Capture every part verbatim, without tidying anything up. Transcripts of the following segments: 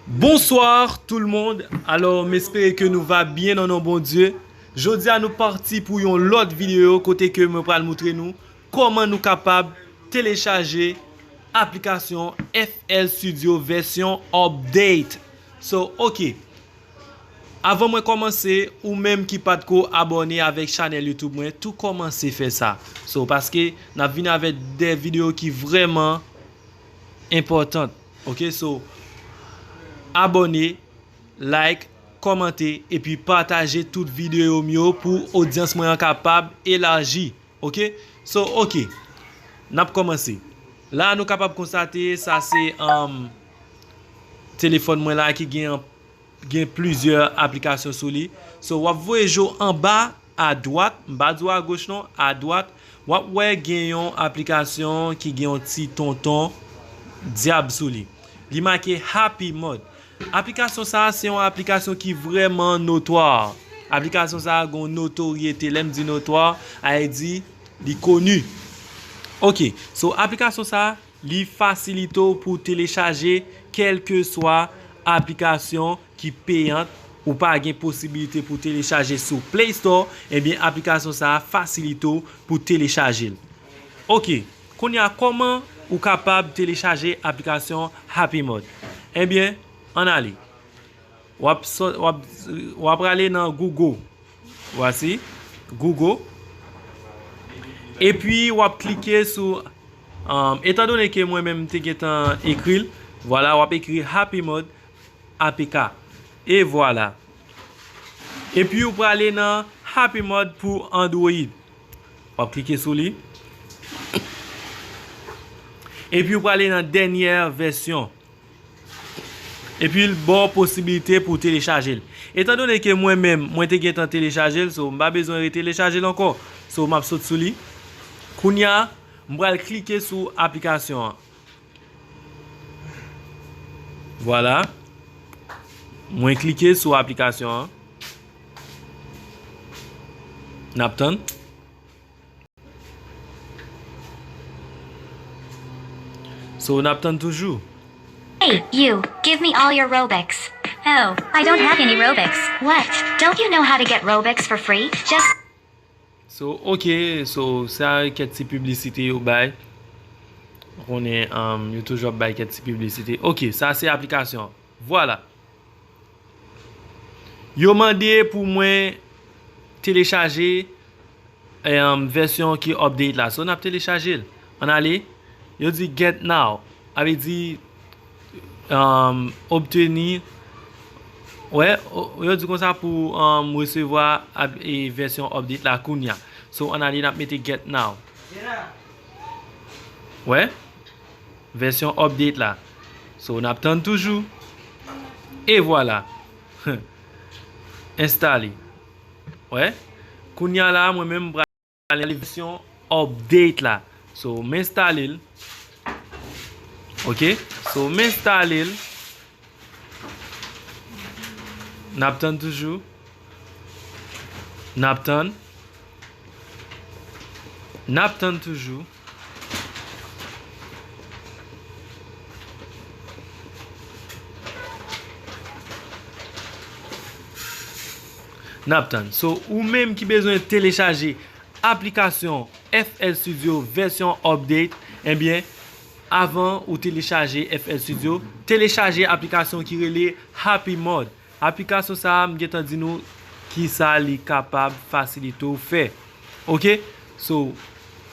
Bonsoir tout le monde. Alò, m espere ke nou va byen nan non Bondye. Jodi a nou pati pou yon lòt videyo kote ke mwen pral moutre nou kòman nou kapab telechaje aplikasyon F L Studio vèsyon update. So, ok. Avan mwen kòmanse, ou menm ki patko abòne avèk chanèl YouTube mwen, tou kòmanse fè sa. So, paske n ap vini avèk de videyo ki vrèman enpòtan. Ok, so, abòne, like, kòmante, epi pataje tout videyo m yo pou odyans mwen an kapab elaji. Ok, so, ok, n ap kòmanse. La, nou kapab konstate, sa se, um, telefòn mwen la ki gen, gen plizyè aplikasyon sou li. So, w ap voye je w anba, adwat, m pa di w agoch non, adwat, w ap wè gen yon aplikasyon ki gen yon ti tonton dyab sou li. Li make Happy Mode. Aplikasyon sa a se yon aplikasyon ki vrèman notwa. Aplikasyon sa a gen yon notoryete. Lè m di notwa, sa vle di li koni. Ok, so aplikasyon sa a, li fasilite w pou telechaje kèlkeswa aplikasyon ki peyant, ou pa gen posibilite pou telechaje sou Play Store, ebyen, aplikasyon sa a fasilite w pou telechaje l. Ok, kounye a, kòman ou kapab telechaje aplikasyon Happy Mode? Ebyen, ann ale. W ap sò-, w ap, w ap prale nan Google. Vwasi, Google. Epi, w ap klike sou, um, etandone ke mwen menm m te gentan ekri l, vwala, w ap ekri Happy Mode A P K. E vwala. Epi, ou prale nan Happy Mode pou Android. W ap klike sou li. Epi, ou prale nan dènyè vèsyon. Epi l ba w posiblite pou w telechaje l. Etandone ke mwen menm, mwen te gentan telechaje l, so m pa bezwen retelechaje l ankò. So, m ap sot sou li. Kounye a, m pral klike sou aplikasyon an. Vwala. Mwen klike sou aplikasyon an. N ap tann. So, n ap tann toujou. Hey, you, give me all your Robux. Oh, I don't have any Robux. What? Don't you know how to get Robux for free? Just So, ok, so, sa kèk ti piblisite yo bay. Ou konnen, um, yo toujou ap bay kèk ti piblisite. Ok, sa se aplikasyon. Vwala. Yo mande pou mwen telechaje, em, vèsyon ki update la. So, n ap telechaje l. Ann ale. Yo di get now. Sa vle di, em, obteni. Wè, o-, yo di konsa pou, em, resevwa ap-, e, vèsyon update la kounya. So, ann ale, n ap mete get now. Wè? Vèsyon update la. So, n ap tann toujou. E vwala. Enstale. Wè? Kounya la, mwen menm, m pral ale vèsyon update la. So, m enstale l. Ok? So, m enstale l. N ap tann toujou. N ap tann. N ap tann toujou. N ap tann. So, ou menm ki bezwen telechaje aplikasyon F L Studio vèsyon update, ebyen, avan ou telechaje F L Studio, telechaje aplikasyon ki rele Happy Mode. Aplikasyon sa a, m gentan di nou kisa li kapab fasilite w fè. Ok? So,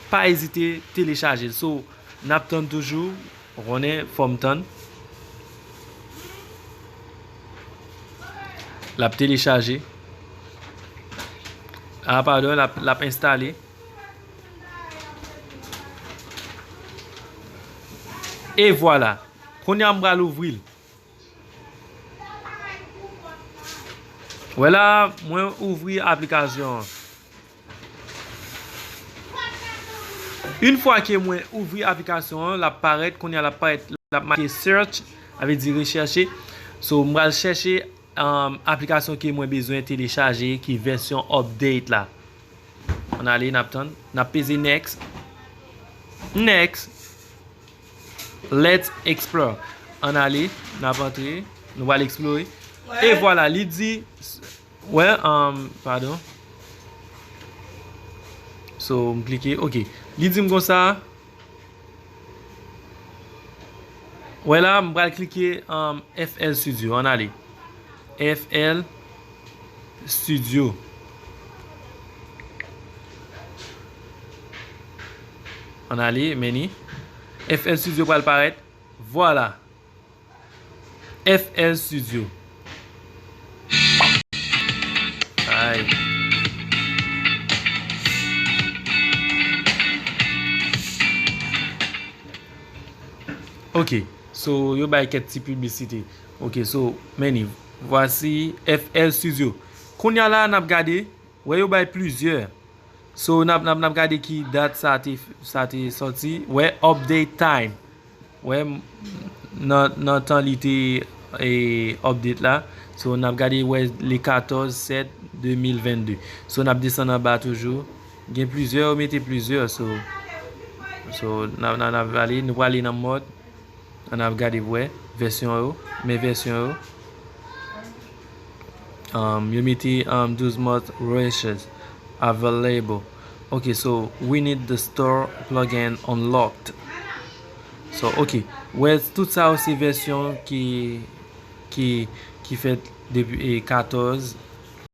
pa ezite telechaje l. So, n ap tann toujou. Ou konnen, fò m tann. L ap telechaje. A, padon, l ap, l ap enstale. E vwala. Kounye a, m pral ouvri l. Wè la, mwen ouvri aplikasyon an. Yon fwa ke mwen ouvri aplikasyon an, l ap parèt, kounye a l ap parèt, l ap make search, sa vle di rechèche. So, m pral chèche, um, aplikasyon ke mwen bezwen telechaje, ki vèsyon update la. Ann ale, n ap tann. N ap peze next. Next. Let's explore. Ann ale, n ap antre. Nou pral eksplore. E vwala, li di, wè, um, padon. So, m klike, ok. Li di m konsa, wè la, m pral klike, um, F L Studio, ann ale. F L Studio. Ann ale, men ni. F L Studio pral parèt. Vwala. F L Studio. Ay. Ok, so yo bay kèk ti piblisite. Ok, so, men ni, voici F L Studio. Kounye a la, n ap gade, wè yo bay plizyè. So, n ap, n ap, n ap gade ki dat sa te, sa te sòti. Wè, update time. Wè, m- nan, nan tan li te e, update la. So, n ap gade, wè, le katòz sèt de mil vennde. So, n ap desann anba toujou. Gen plizyè, yo mete plizyè. So, so n ap, n ap, n ap ale, nou prale nan mòd. Ann ap gade pou wè vèsyon yo. Men vèsyon yo. Um, yo mete, um, douz months research available. Ok, so we need the store plugin unlocked. So, ok. Wè, tout sa yo se vèsyon ki, ki, ki fèt depi, e, katòz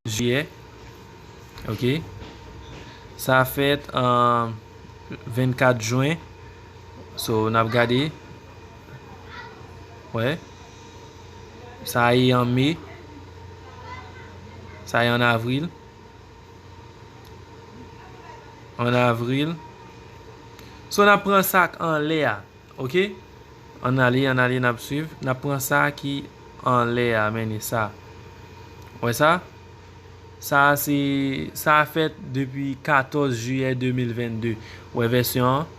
jiyè. Ok. Sa fèt, um, vennkat jen. So, n ap gade. Wè. Sa ye an me. Sa ye an avril. An avril. So, n ap pran sa k anlè a. Ok? Ann ale, ann ale, n ap swiv. N ap pran sa ki anlè a, men ni sa. Wè sa? Sa a se, sa a fèt depi katòz jiyè de mil vennde. Wè vèsyon an?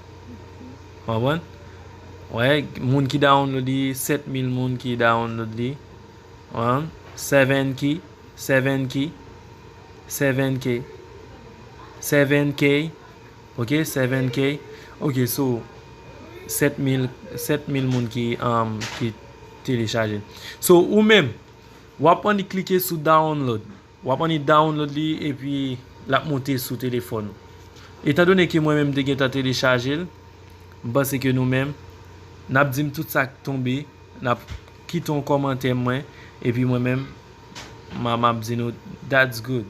Konprann? Wè, moun ki download li, sèt mil moun ki download li. Wè, seven K, seven K, seven K, seven K, ok, seven K. Ok, so, sèt mil, sèt mil moun ki, um, ki telechaje l. So, ou menm, w ap annik klike sou download. W ap annik download li epi l ap moute sou telefòn ou. Etandone ke mwen menm m te gentan telechaje l, m panse ke nou menm, n ap di m tout sa k tonbe, n ap kite yon kòmantè mwen, epi mwen menm, m a, m ap di nou, that's good.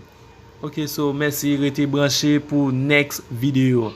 Ok, so, mèsi, rete branche pou next video.